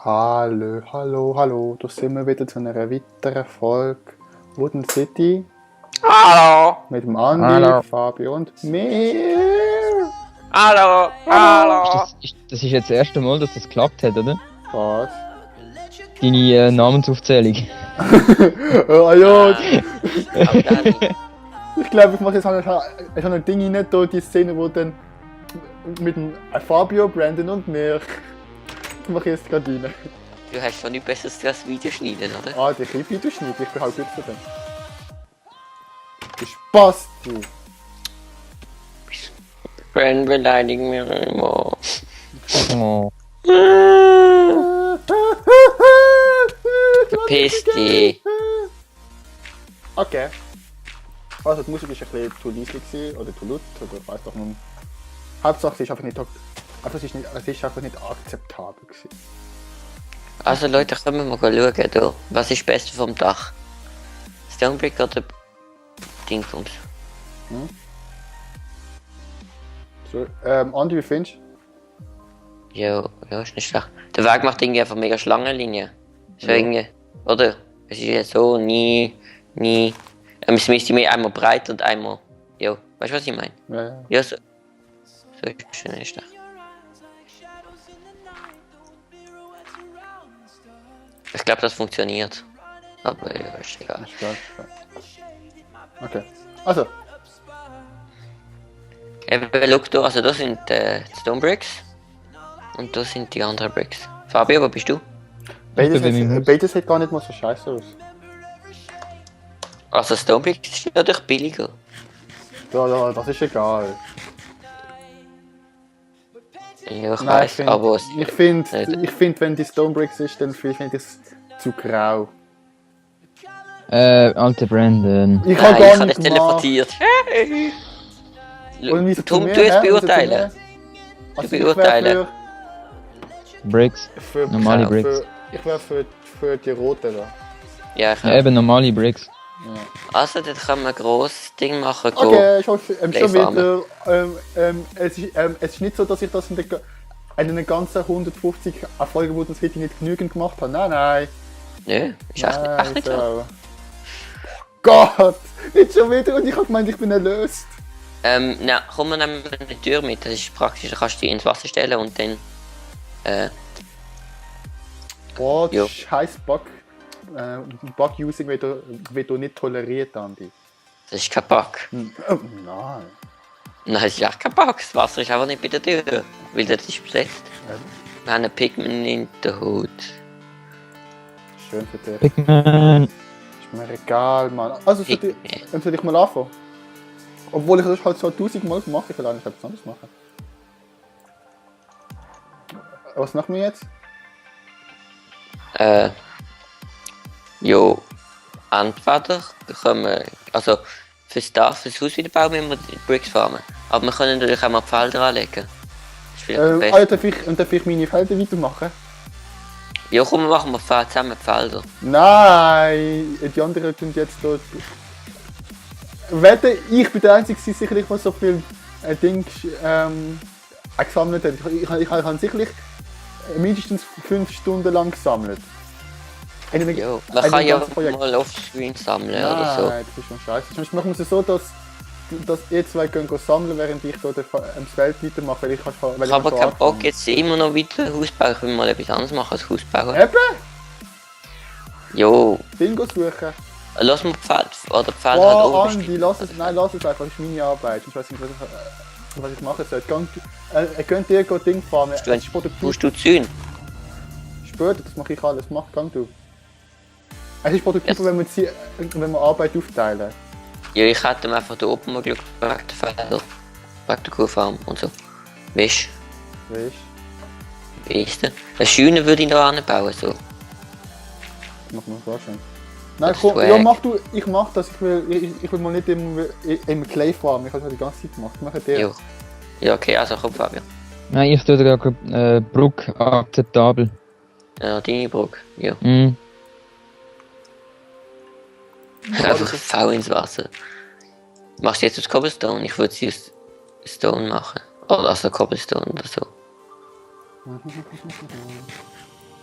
Hallo, hallo, hallo, da sind wir wieder zu einer weiteren Folge Wooden City Hallo! mit dem Andi, Hallo. Fabio und mir. Hallo! Hallo! Das ist jetzt das erste Mal, dass das geklappt hat, oder? Was? Deine Namensaufzählung. Ah ja, Aber Dani, ich glaube, ich mache jetzt schon ein Ding rein, da die Szene, wo dann mit dem Fabio, Brandon und mir. Ich mache jetzt gerade rein. du hast schon nicht besseres als Video schneiden, oder? Ah, die Clip, du schneidest, ich bin halt gut für den. Du Spasti! Friend beleidigen mir immer. Oh. Verpiss dich. Okay. Also die Musik war ein bisschen zu leise oder zu laut oder ich weiß doch nicht. Hauptsache es ist einfach nicht, es ist einfach nicht akzeptabel gewesen. Also Leute, können wir mal schauen, da. Was ist das Beste vom Dach? Stonebrick oder Dingsbums? So, Andi, wie findest du? Ja, ist nicht schlecht. Der Weg macht irgendwie einfach mega Schlangenlinien. So irgendwie, oder? Es ist ja so, nie. Es müsste mehr einmal breit und einmal. Ja, weißt du, was ich meine? Ja. Ja, so. So ist schon nicht schlecht. Ich glaube, das funktioniert. Aber ja, ist egal. Ist klar, ist klar. Okay. Also, Eben, schau da, also da sind die Stone Bricks. Und da sind die anderen Bricks. Fabio, wo bist du? beides sieht gar nicht mal so scheiße aus. Also Stone Bricks ist natürlich billiger. Ja, das ist egal. Ja, ich Nein, weiß, aber es ich find, wenn die Stone Bricks ist, dann finde ich es zu grau. Alter Brandon. Ich Nein, habe gar ich habe nicht dich gemacht. teleportiert. Und wieso Tom, zu mir, du es hä? Wieso zu beurteilen. mir? Also ich beurteilen. wär Bricks. für Normale Bricks. ich wäre für die rote da. Ja, ich Ja, auch. eben normale Bricks. Also, dann können wir ein grosses Ding machen. Okay, ich hoffe, schon Playfarmen. wieder. Es ist nicht so, dass ich das in den ganzen 150 Folgen, wo das City nicht genügend gemacht habe. Nein. Nö, ist echt nicht so. Oh Gott, nicht schon wieder und ich habe gemeint, ich bin erlöst. Na, komm, wir nehmen eine Tür mit, das ist praktisch, da kannst du die ins Wasser stellen und dann, Boah, Jo. scheiß Bug. Bug-Using wird nicht toleriert, Andi. das ist kein Bug. Oh, nein. Nein, das ist echt kein Bug, das Wasser ist einfach nicht bei der Tür, weil das ist besetzt. Wir haben einen Pigment in der Haut. Schön für dich. Pigman. Ist mir egal, Mann. Also, soll ich mal anfangen? Obwohl ich das halt so 1000 Mal mache, ich will eigentlich etwas anderes machen. Was machen wir jetzt? Jo, entweder können wir, also fürs Dach, fürs Haus wieder bauen, müssen wir die Bricks farmen. Aber wir können natürlich auch mal die Felder anlegen. Das ist vielleicht das Beste. Darf ich meine Felder weitermachen? Ja, komm, wir machen zusammen die Felder. Nein, die anderen tun jetzt dort. Wette, ich bin der Einzige, der sicherlich mal so viel Ding gesammelt hat. Ich habe sicherlich mindestens 5 Stunden lang gesammelt. Jo, man kann ja mal offscreen sammeln oder so. Nein, das ist schon scheiße. Sonst machen wir es so, dass ihr zwei gehen sammeln, während ich dort das Feld weitermache, weil ich Ich habe keinen Bock, jetzt immer noch weiter Haus bauen. Ich will mal etwas anderes machen als Haus bauen. Eben! Jo, Bingo suchen. lass mal die Pferd, oder die Pferde Boah, halt oben Andi, stehen. lass es einfach, das ist meine Arbeit. Ich weiß nicht, was ich machen soll. Könnt ihr Ding fahren? Es ist produktiv. Musst du Zäune? Später, das mache ich alles. Gang du. Es ist produktiver, Yes. wenn wir Arbeit aufteilen. Ja, ich hätte mir einfach da oben mal geschaut, wegen der Felder. Wegen der Kuhfarm und so. Weißt Weißt du, wie ist das? Eine Scheune würde ich noch anbauen, so. du? Mach mal vorstellen. Nein, Das komm, Swag. ja, mach du, ich mach das. Ich will mal nicht im Clay farmen. Ich habe das die ganze Zeit gemacht. Mach dir. Jo. Ja, okay, also komm, Fabian. Nein, ich tue da gerade Brook akzeptabel. Ja, deine Brücke. Ja. Mhm. Einfach faul ins Wasser. Machst du jetzt aus Cobblestone? Ich würde sie aus Stone machen. Oder also Cobblestone oder so.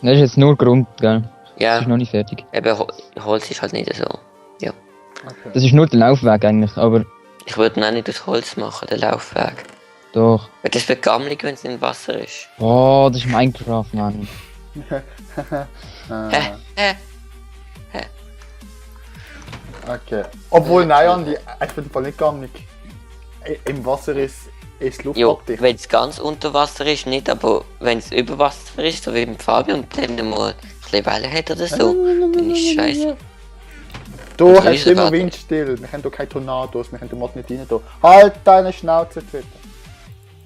Das ist jetzt nur Grund, gell? Das Ja, ist noch nicht fertig. eben Holz ist halt nicht so. Ja. Okay. Das ist nur der Laufweg eigentlich, aber Ich würde ihn auch nicht aus Holz machen, den Laufweg. doch. Weil das wird gammelig, wenn es im Wasser ist. Oh, das ist Minecraft, Mann. Hä? Okay. Obwohl, nein, Andi, ich bin voll nicht gammelig. Im Wasser ist Luft Jo, abdicht. wenn es ganz unter Wasser ist, nicht, aber wenn es über Wasser ist, so wie beim Fabian, dann mal ein bisschen Wellen hat oder so, dann ist es scheiße. Du Das hast ist immer gerade- Windstill, wir haben hier keine Tornados, wir haben den Mod nicht rein. Da. Halt deine Schnauze, Twitter.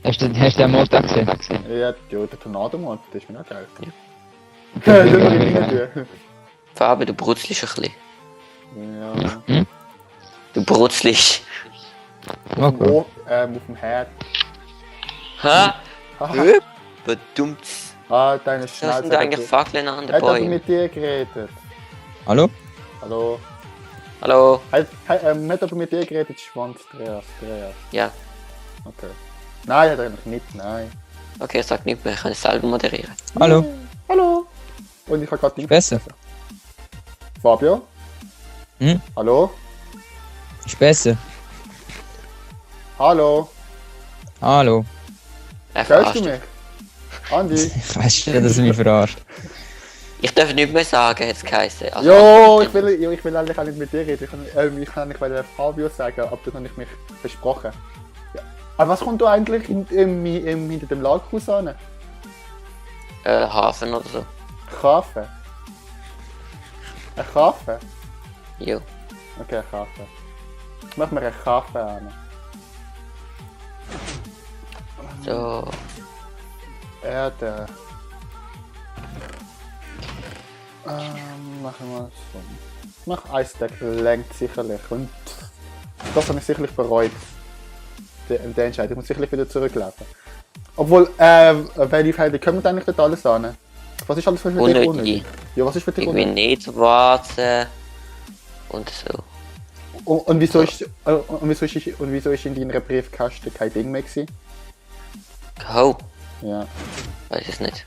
Hast du den Mod auch gesehen? Ja, der Tornado-Mod, das ist mir auch geil. Ja. Das will ich nicht tun. Fabian, du brutzelst ein bisschen. Ja. Du brutzelst. Okay. Auf dem Herd. Ha? Haha. Verdammt. Halt deine Was Schnauze. sind da eigentlich Fackeln an den Hat aber Bäumen? mit dir geredet. Hallo? Hallo? Hallo? Hat aber mit dir geredet, Schwanz, Dreas. Ja. Okay. Nein, hat er eigentlich nicht, nein. Okay, sag nicht mehr, ich kann es selber moderieren. Hallo? Hallo? Und ich habe gerade nicht Besser? Fabio? Hm? Hallo? Ist besser? Hallo? Hallo? Er Hörst du verarscht. mich? Andi? Ich weiß schon, dass er mich verarscht. Ich darf nicht mehr sagen, hat es geheißen. Also, Jo, ich will eigentlich auch nicht mit dir reden. Ich kann eigentlich Fabio sagen, aber das habe ich mich versprochen. Ja. Aber was kommt da eigentlich hinter dem Lagerhaus an? Hafen oder so. Kaffee? Ein Kaffee? Jo. Okay, ein Kaffee. Ich mach mir einen Kaffee an. So. Erde. Machen wir so. Ich mach ein Stack lenkt sicherlich. Und das habe ich sicherlich bereut. Die Entscheidung. Ich muss sicherlich wieder zurücklaufen. Obwohl, welche Felder kommen eigentlich dort alles an? Was ist alles für dich Unnötige. unnötig? Ja, was ist für dich Irgendwie unnötig? nicht warten. Und so. Und wieso ist in deiner Briefkaste kein Ding mehr gewesen? Oh, Ja, weiß es nicht.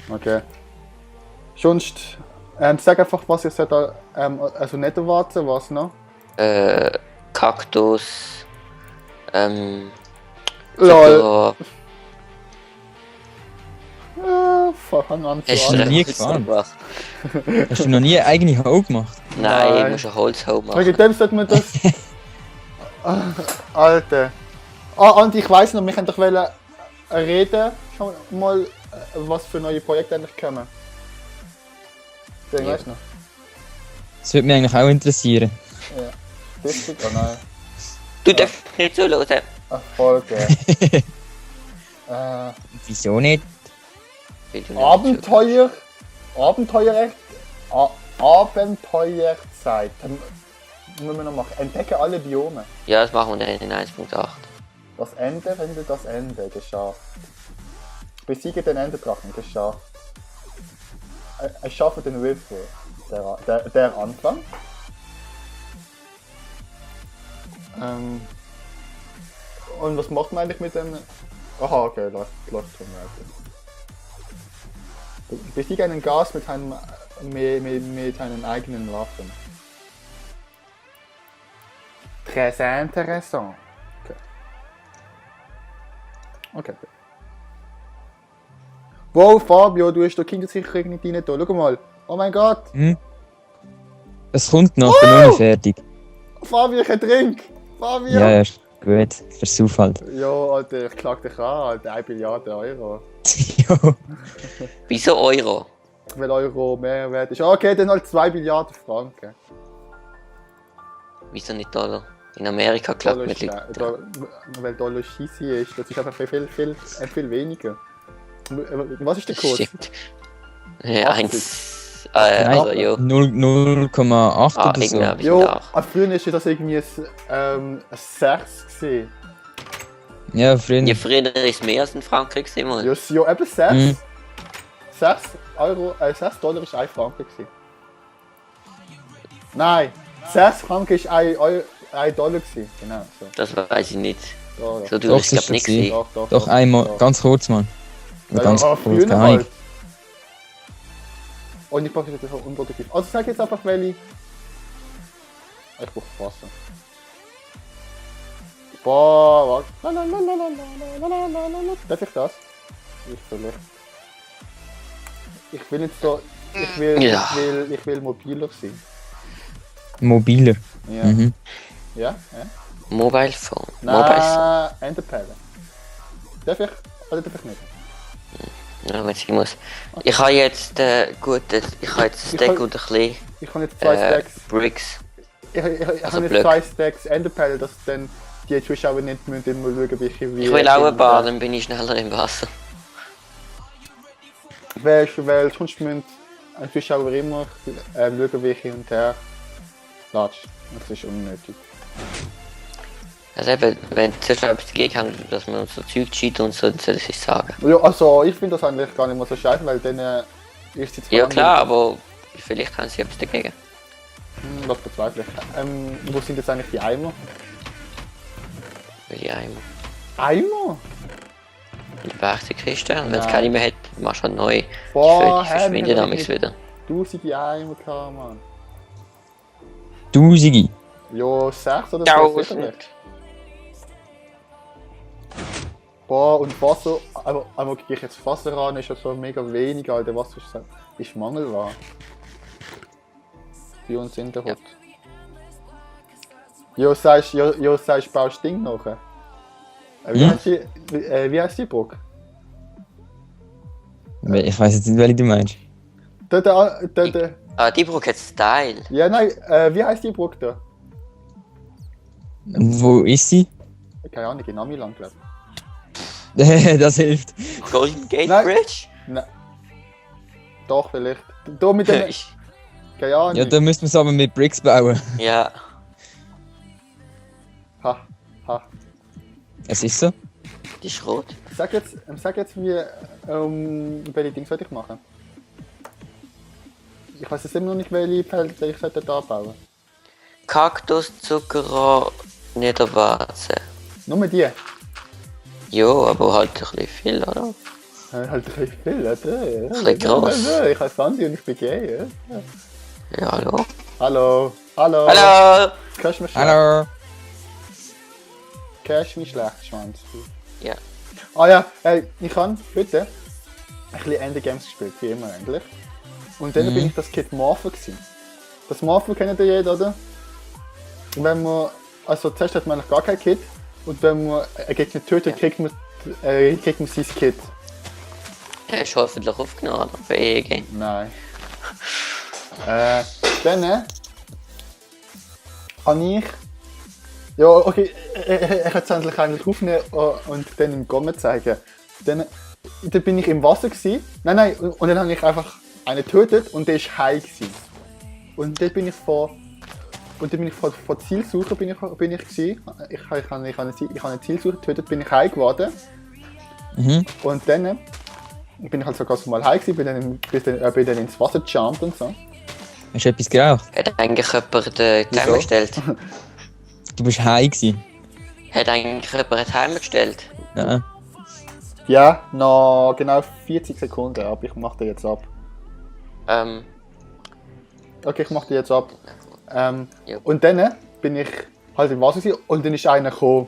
okay. Sonst, sag einfach, was ihr da, also nicht erwarten, was noch? Kaktus. Lol. So, Fang an zu hast du du noch nie Holz gefahren? gemacht? Hast du noch nie eine eigene Hau gemacht? Nein, Nein. ich muss ein Holzhau machen. Wegen dem sollte man das. Alter. Und ich weiss noch, wir können doch reden, schon mal, was für neue Projekte eigentlich kommen. Den Ja. weißt du noch? Das würde mich eigentlich auch interessieren. Richtig? Oh nein. Du darfst nicht zuhören. Erfolge. Wieso nicht? Weil du nicht Abenteuer. Abenteuerzeit. Müssen wir noch machen. Entdecke alle Biome. zuhörst. Ja, das machen wir dann in 1.8. Das Ende, finde das Ende, geschafft. Besiege den Enderdrachen, geschafft. Ich schaffe den Würfel, der Anfang. Und was macht man eigentlich mit dem... Aha, okay, läuft schon weiter. Besiege einen Gas mit einem eigenen Waffen. Très interessant. Okay. Wow, Fabio, du hast da Kindersicherung nicht rein da. Schau mal. Oh mein Gott. Hm? Das kommt noch, ich bin noch nicht fertig. Fabio, ich ertrink. Fabio. Ja, ja, ist gut. Versuch halt. Ja, Alter, ich klag dich an, Alter. 1 Milliarde Euro. Jo. Wieso Euro? Weil Euro mehr wert ist. Okay, dann halt 2 Milliarden Franken. Wieso nicht Dollar? In Amerika klappt Dollar mit ist Leuten. weil Dollar scheisse ist. Das ist einfach viel weniger. Was ist der Kurs? Stimmt. Ja, 80. 1. Also, jo. 0,8 Ah, oder so. irgendwie hab ich Jo, nach. früher war das irgendwie ein 6 gewesen. Ja, früher. Ja, früher ist mehr als in Frankreich gewesen, Mann. Ja, eben 6. Mhm. 6 Euro, 6 Dollar ist 1 Franken gewesen. Nein, 6 Franken ist 1 Dollar gewesen. Genau, so. Das weiß ich nicht. Da, So Doch, du, ich das glaub ist nicht so gewesen. gewesen. Doch einmal, ganz kurz mal. Ja, Ganz aber kurz, früher keine Ahnung. halt. Und ich brauche das unproduktiv. Also sag jetzt einfach, welche. Ich brauche Wasser. Boah, was? Darf ich das? Ich vielleicht. Ich will jetzt so. Ja. Ich will mobiler sein. Mobiler. Ja. Mhm. Ja? Mobile Phone. Mobile Phone. Nein, Enderperle. Darf ich? Oder darf ich nicht? Ja, wenn es sein muss. Ich habe jetzt gut, ich habe jetzt ein Stack und ein bisschen Ich habe jetzt 2 Stacks. Bricks. Ich also habe jetzt Blöcke. 2 Stacks Enderperle, dass dann die Zuschauer nicht müssen immer schauen, wie Ich will auch ein Bad, dann bin ich schneller im Wasser. Weil sonst müssen die Zuschauer immer schauen, wie ich hin und her latsche. Das ist unnötig. Also eben, wenn die Zuschauer etwas dagegen haben, dass man uns so Zeug cheaten und so, dann soll ich es sagen. Ja, also ich finde das eigentlich gar nicht mehr so scheiße, weil dann ist sie zwar Ja klar, aber vielleicht haben sie etwas dagegen. Das bezweifle ich. Wo sind jetzt eigentlich die Eimer? Weil die Eimer. Eimer? Die Werkzeugkiste. Und wenn es Nein. keine mehr hat, machst du halt neu. Boah, Die verschwinden wir haben damals nicht wieder. tausende Eimer gehabt, Mann. Tausende. Ja, 6 oder so Tausend. sicherlich. Boah, und Wasser, aber gehe ich jetzt Wasser ran, ist ja so mega wenig, Alter. Wasser ist Mangelware. Bei uns in der Hut. Jo, sagst baust Ding noch? Wie heißt die Brücke? Ich weiß jetzt nicht, welche du meinst. Ah, die braucht jetzt Style. Ja, nein, wie heißt die Brücke da? Wo ist sie? Keine Ahnung, in Amiland, glaube Das hilft. Golden Gate Nein. Bridge? ich. Nein. Doch, vielleicht. Da mit dem. Keine Ahnung. Ja, da müssten wir es aber mit Bricks bauen. Ja. Ha. Es ist so. Die ist rot. Sag jetzt wie, welche Dings sollte ich machen? Ich weiß jetzt immer noch nicht, welche Felder ich sollte da bauen. Kaktus, Zuckerrohr, Niederwarze. Nur die. Jo, aber halt ein bisschen viel, oder? Halt ein bisschen viel, oder? Ein bisschen gross. Ich heiße Sandy und ich bin gay, ja? Ja, hallo. Hallo. Hallo. Hallo! Kannst du mich schlecht? Hallo. Kannst du mich schlecht, Schwanz? Ja. Ah ja, ich habe heute ein bisschen Endgames gespielt, wie immer eigentlich. Und dann bin ich das Kid Morpher gewesen. Das Morpher kennt ihr jeder, oder? Und wenn man, also zuerst hat man eigentlich gar kein Kit. Und wenn man einen Gegner tötet, kriegt man sein Kit. Er ist hoffentlich aufgenommen, oder? Bei EEG. Nein. Dann habe ich... Ja, okay, ich hätte es eigentlich aufnehmen und dann im Gommen zeigen. Dann bin ich im Wasser gewesen. Nein, und dann habe ich einfach einen getötet und der war high gewesen. Und dann bin ich vor Zielsuche bin ich gewesen. Ich habe eine Zielsuche getötet, bin ich high geworden. Mhm. Und dann bin ich halt so ganz normal high gewesen, bin dann ins Wasser gejumpt und so. Hast du etwas geraucht? Hat eigentlich jemand den Timer Wieso? gestellt? Du bist high gewesen. Hat eigentlich jemand einen Timer gestellt? Nein. Ja, noch genau 40 Sekunden, aber ich mache den jetzt ab. Okay, ich mache den jetzt ab. Ja. Und dann bin ich halt im Wasser gewesen, und dann ist einer gekommen.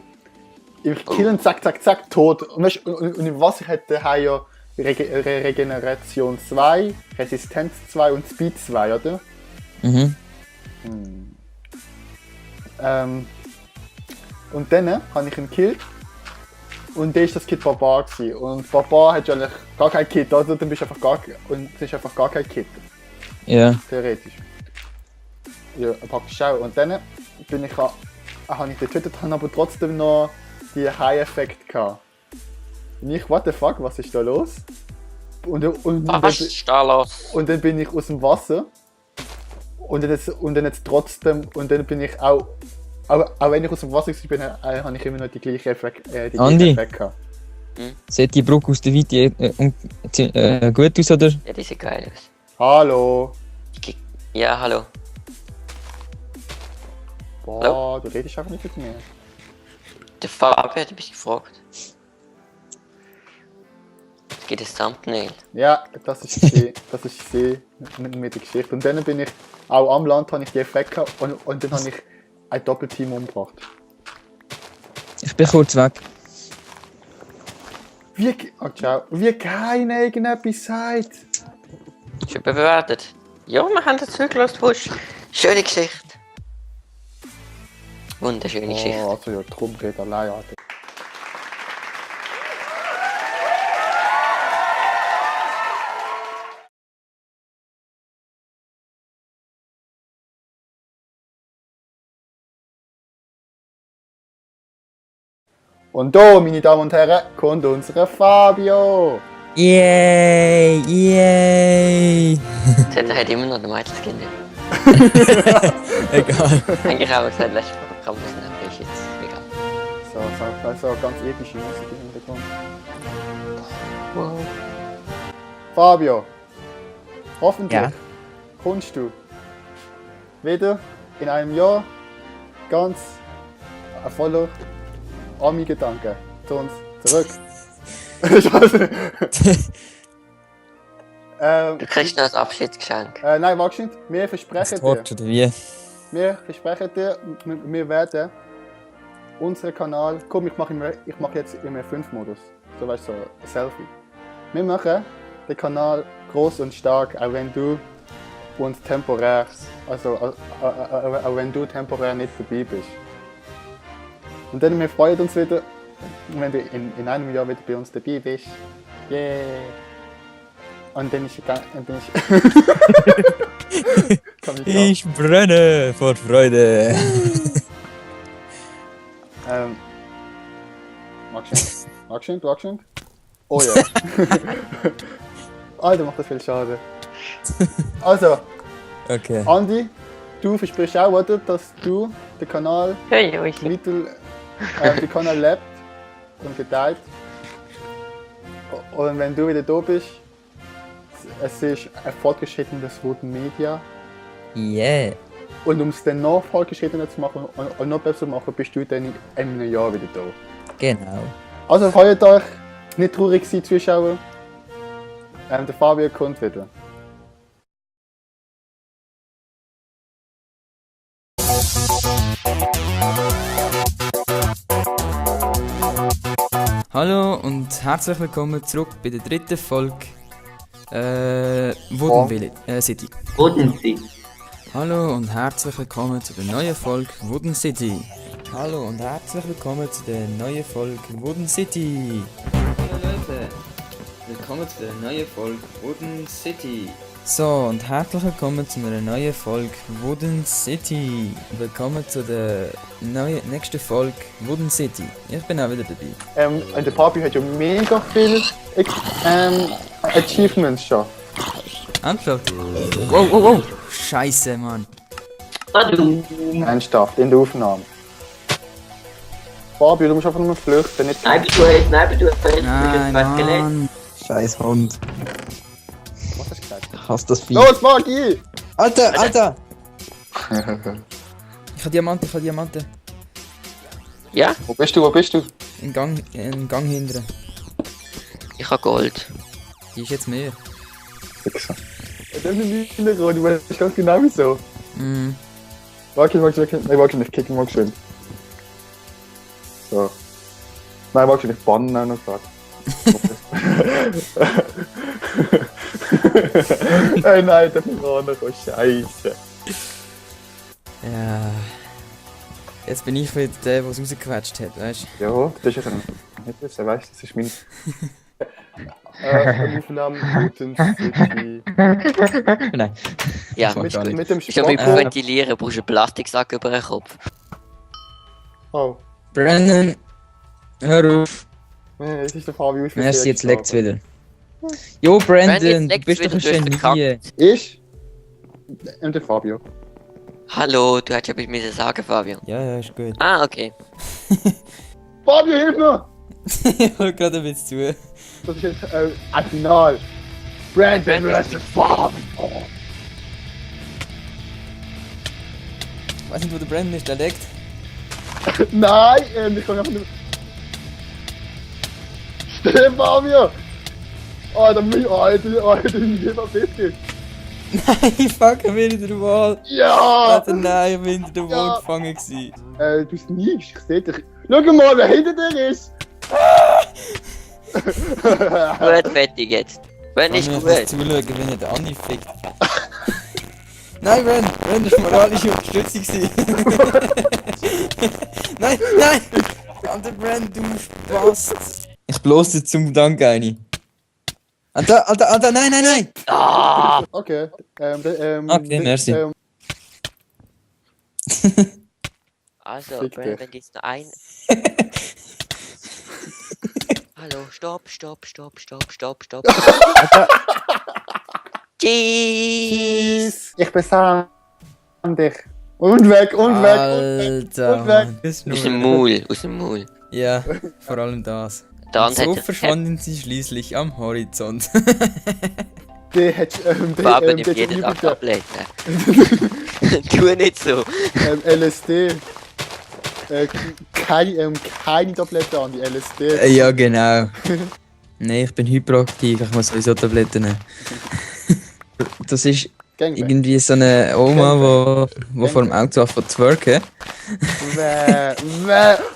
Ich killen, zack, tot. Und, weißt, und im Wasser hat der Hai ja Regeneration 2, Resistenz 2 und Speed 2, oder? Mhm. Und dann habe ich ihn gekillt. Und der ist das Kid Barbar gewesen. Und Barbar hat ja eigentlich gar kein Kit, also dann bist du einfach gar kein Kit, Ja. theoretisch. Ja, praktisch auch. Und dann bin ich, habe ich getötet, habe aber trotzdem noch die High-Effekt gehabt. Und ich, what the fuck, was ist da los? Was ist da los? Und dann bin ich aus dem Wasser. Und dann jetzt trotzdem, und dann bin ich auch wenn ich aus dem Wasser bin, habe ich immer noch die gleiche Effekt gehabt. Sieht die Brücke aus der Weite gut aus, oder? Ja, die sieht geil aus. Hallo! Ja, hallo. Boah, du redest einfach nicht mit mir. Der Fabi hat ein bisschen gefragt. Gibt es Thumbnail? Ja, das ist sie. Das ist sie mit der Geschichte. Und dann bin ich, auch am Land habe ich die Effekte gehabt und dann habe ich ein Doppelteam umgebracht. Ich bin kurz weg. Ciao. Wie keiner irgendetwas sagt. Schon bewertet. Ja, wir haben das zugelassen, Wusch. Schöne Geschichte. Wunderschöne Geschichte. Oh, also ja, drum geht allein, Alter. Und da, meine Damen und Herren, kommt unser Fabio. Yay! Yay! Der hat immer noch den Mädelskin. Egal. Eigentlich auch gesagt, letztes Programm muss nicht, ist jetzt egal. So ganz epische Musik im Hintergrund. Wow. Fabio, hoffentlich Ja. kommst du wieder in einem Jahr ganz voller Ami-Gedanken zu uns zurück. Du kriegst noch ein Abschiedsgeschenk. Nein, warte nicht. Wir Das versprechen dir, Torch oder wie? wir werden unseren Kanal, komm, ich mache jetzt im F5-Modus, so weißt du, so ein Selfie. Wir machen den Kanal groß und stark, auch wenn du uns temporär, auch wenn du temporär nicht dabei bist. Und dann wir freuen uns wieder, wenn du in einem Jahr wieder bei uns dabei bist. Yeah! Und dann ist Kann mich Ich brenne vor Freude. Magst du? Oh ja. Alter, macht das viel Schade. Also, Okay. Andi, du versprichst auch, oder, dass du den Kanal Hey, euch. der Kanal lebt und gedeiht. Und wenn du wieder da bist, es ist ein fortgeschrittenes Wooden Media. Yeah. Und um es dann noch fortgeschrittener zu machen und noch besser zu machen, bist du dann in einem Jahr wieder da. Genau. Also freut euch, nicht traurig sein, Zuschauer. Der Fabio kommt wieder. Hallo und herzlich willkommen zurück bei der dritten Folge Wooden City. Wooden City. Hallo und herzlich willkommen zu der neuen Folge Wooden City. Hallo und herzlich willkommen zu der neuen Folge Wooden City. Hallo Leute, willkommen zu der neuen Folge Wooden City. So, und herzlich willkommen zu einer neuen Folge Wooden City. Willkommen zu der nächsten Folge Wooden City. Ich bin auch wieder dabei. Und der Fabio hat ja mega viel Achievements schon. Angeschaut? Wow. Scheiße, Mann. Ernsthaft, in der Aufnahme. Fabio, du musst einfach nur flüchten, nicht... Nein, du hast Nein, Mann. Scheiß Hund. Was hast du gesagt? Ich hasse das Vieh. Los, Magie! Alter! Ich habe Diamanten. Ja, Wo bist du? Im Gang hinten. ich habe Gold. Die ist jetzt mehr. Fixer. Das ist nicht in der Runde, du weißt ganz genau wieso. Mhm. Warte nicht, kicken mal schön. So. Nein, warte nicht, bannen auch noch gerade. Nein, der Piranha, oh Scheiße. Ja. Jetzt bin ich wieder der, der es rausgequetscht hat, weißt du? Ja, das ist ja nicht wissen, weißt du, das ist mein... Aufnahmen, guten City. Nein. Ja, Mit- gar nicht. Mit dem schon beim Sport. Ventilieren brauchst du einen Plastiksack über den Kopf. Oh, Brandon, hör auf. es ist der Fabio. Merci, jetzt leckt's wieder. Jo, Brandon, Brandon, du jetzt bist doch leckt's ein wieder, du hast Genie. Ich? Und der Fabio. Hallo, du hättest etwas müssen sagen, Fabio. Ja, ist gut. Ah, okay. Fabio, hilf mir! Ich wollte gerade ein bisschen zu. Das ist jetzt Arsenal. Brandon vs. Fabio. Ich weiß nicht, wo der Brandon ist, der leckt. Nein, ich kann einfach nicht... Still, Fabio! Alter, jeder bitte. Nein, fuck, ich bin in der Wall. Ja! Alter, nein, ich bin in der Wall Ja. gefangen gewesen. Du sneakst, ich seh dich. Schau mal, wer hinter dir ist! Gut, fertig jetzt. Wenn ist Ich gut. muss zuschauen, wenn er den Andi fickt. Nein, Ren, das war moralische Unterstützung gewesen. Nein! Alter, Ren, du Spast. Ich bloß dir zum Dank eine. Alter, nein! Ah! Okay, Okay, merci. Also, Fick dich. wenn jetzt noch ein... Hallo, stopp. Tschüss. Ich besahe dich. Und weg. Alter, und weg. Mann. Das ist Aus dem nur... Maul. Ja, vor allem das. Dann Und so hat er... verschwanden sie schließlich am Horizont. Der hat, Farbe nimmt jeden Tag Tabletten. Tu nicht so. LSD. Keine Tabletten an die LSD. Ja, genau. Nein, ich bin hyperaktiv, ich muss sowieso Tabletten nehmen. Das ist Gangbang. irgendwie so eine Oma, die vor dem Auto anfängt zu twerken.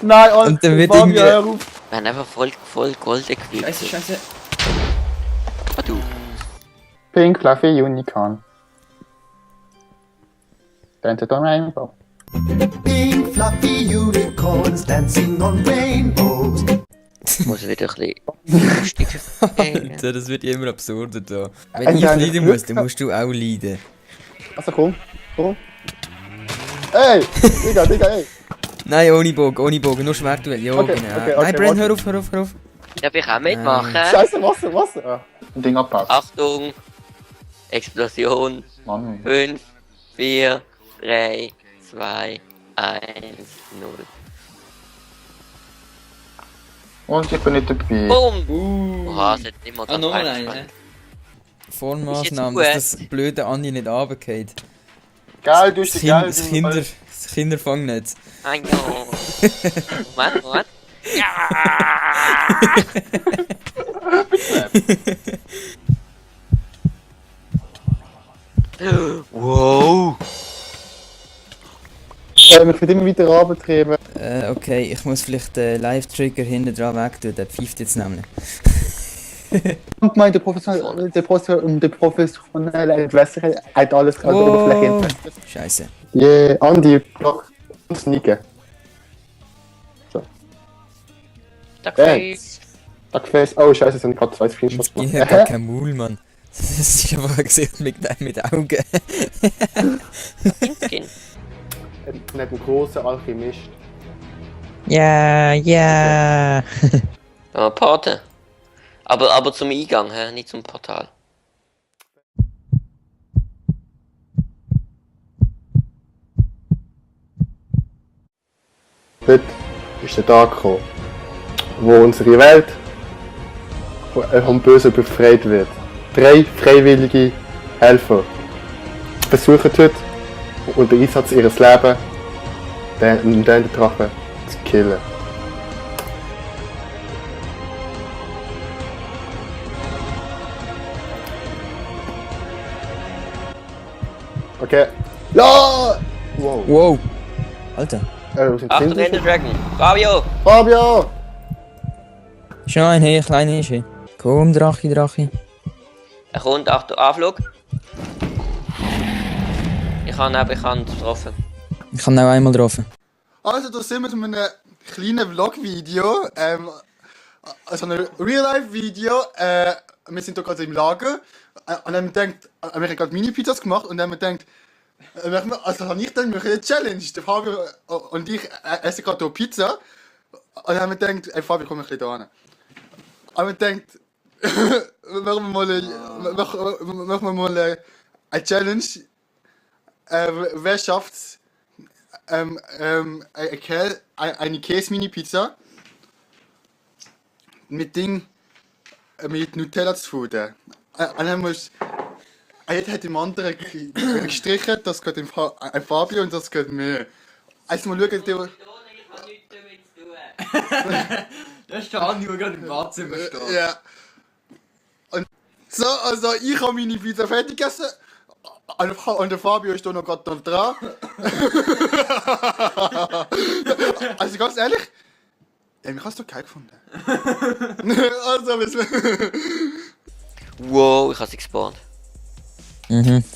Nein, Und dann wird Fabio, irgendwie- hör auf. Wir haben einfach voll golden gefühlt. Scheiße. Ah, du. Pink Fluffy Unicorn. Dancing on Rainbow. Pink fluffy unicorns dancing on rainbows. Muss wieder ein bisschen lustig sein. Alter, das wird immer absurder da. Ein Wenn ich kleines leiden Glück muss, dann musst du auch leiden. Also komm. Ey! Digga, ey! Nein, ohne Bogen, nur Schwertduell. Ja, Okay, genau. okay, Nein, Brenn, warte. hör auf. Darf ich auch mitmachen? Scheiße, Wasser! Ah, ein Ding abpasst. Achtung! Explosion. Mann. 5, 4, 3, 2, 1, 0. Und ich bin nicht dabei. Bumm! Oha, es hat immer Ah, nochmal das eine, eingespannt. Vormaßnahmen, Ist jetzt dass das blöde Andi nicht runtergeht. Geil, du hast Das, die geil. das Kinderfangnetz. Ah, ja. Moment. Ja! Wow! Ich will immer weiter runtertreiben. Okay, ich muss vielleicht den Live-Trigger hinten dran wegtun, der pfeift jetzt nämlich. Und meint, der professionelle Entwässer hat alles an der Oberfläche entwässert. Scheiße. Yeah, Andi, Block. Und sneaken. Danke. Duckface. Oh, scheiße, es sind gerade zwei Screenshots. Ich hab gar kein Maul, Mann. Das ist einfach ein Gesicht mit Augen. Skin. Nicht ein großer Alchemist. Ja. Pate. Aber zum Eingang, hä? Nicht zum Portal. Heute ist der Tag gekommen, wo unsere Welt vom Bösen befreit wird. 3 freiwillige Helfer versuchen heute unter Einsatz ihres Lebens den Drachen zu killen. Okay. Ja! Wow. Wow. Alter. Wo sind die Achtung, Kinder? Ender Dragon! Fabio! Fabio! Ist noch ein hey, kleiner ist. Komm, Drache. Er kommt, Achtung, Anflug. Ich habe getroffen. Ich kann auch einmal drauf. Also, da sind wir mit einem kleinen Vlog-Video. Also ein Real-Life-Video. Wir sind hier gerade im Lager. Und dann haben wir gedacht, wir haben gerade Mini-Pizzas gemacht. Und dann haben wir gedacht, also habe ich dann eine Challenge. Der Fabio und ich essen gerade hier Pizza. Und dann haben wir gedacht, ey Fabio, komm ein bisschen da hin. Und wir gedacht, machen wir mal eine Challenge. Wer schafft es, eine Käse-Mini-Pizza mit Nutella zu futtern. Dann muss jeder hat dem anderen gestrichen, das geht dem Fabio und das geht mir. Also mal schauen, der... Das ist der Andi, der gerade im Badzimmer steht. Ja. Und So, also ich habe meine Pizza fertig gegessen. Und der Fabio ist da noch gerade dran. Also ganz ehrlich, mich hast du geil gefunden. Also, Wow, ich hab sie gespawnt.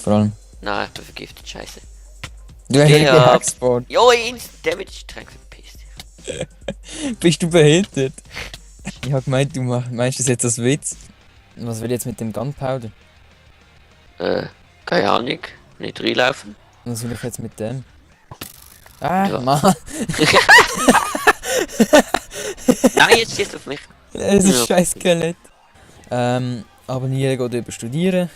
Vor allem. Nein, ich bin vergiftet, scheiße. Du hast Steh ja ab. gespawnt. Jo, Instant Damage, Trank verpisst dich. Bist du behindert? Ich hab gemeint, du meinst das jetzt als Witz. Was will ich jetzt mit dem Gunpowder? Keine Ahnung. Nicht reinlaufen. Was will ich jetzt mit dem? Ah, Ja. Mann. Nein, jetzt schießt auf mich. Es ist Ja. scheiß Skelett. Abonnieren geht über Studieren.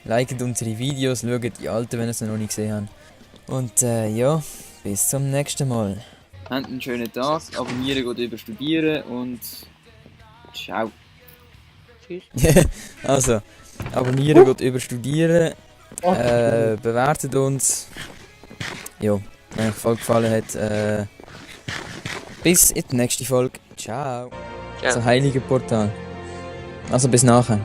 Liket unsere Videos, schaut die alten, wenn ihr es noch nicht gesehen habt. Und ja, bis zum nächsten Mal. Habt einen schönen Tag, abonnieren geht über Studieren und ciao. Tschüss. Also, abonnieren geht über Studieren. Bewertet uns. Ja, wenn euch die Folge gefallen hat. Bis in die nächste Folge. Ciao. Ja. So heilige Portal. Also bis nachher.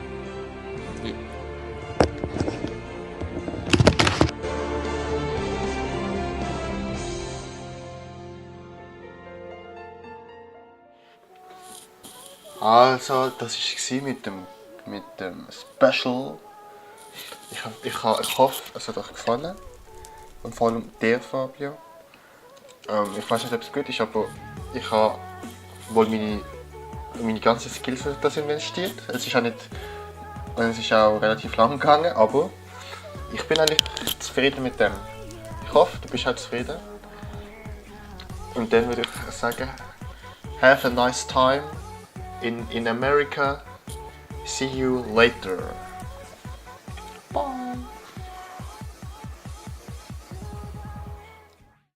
Also, das war mit dem Special. Ich hoffe, es hat euch gefallen. Und vor allem dir, Fabio. Ich weiß nicht, ob es gut ist, aber ich habe wohl meine ganzen Skills für das investiert. Es ist auch relativ lang gegangen, aber ich bin eigentlich zufrieden mit dem. Ich hoffe, du bist auch zufrieden. Und dann würde ich sagen, have a nice time in America. See you later. Bye.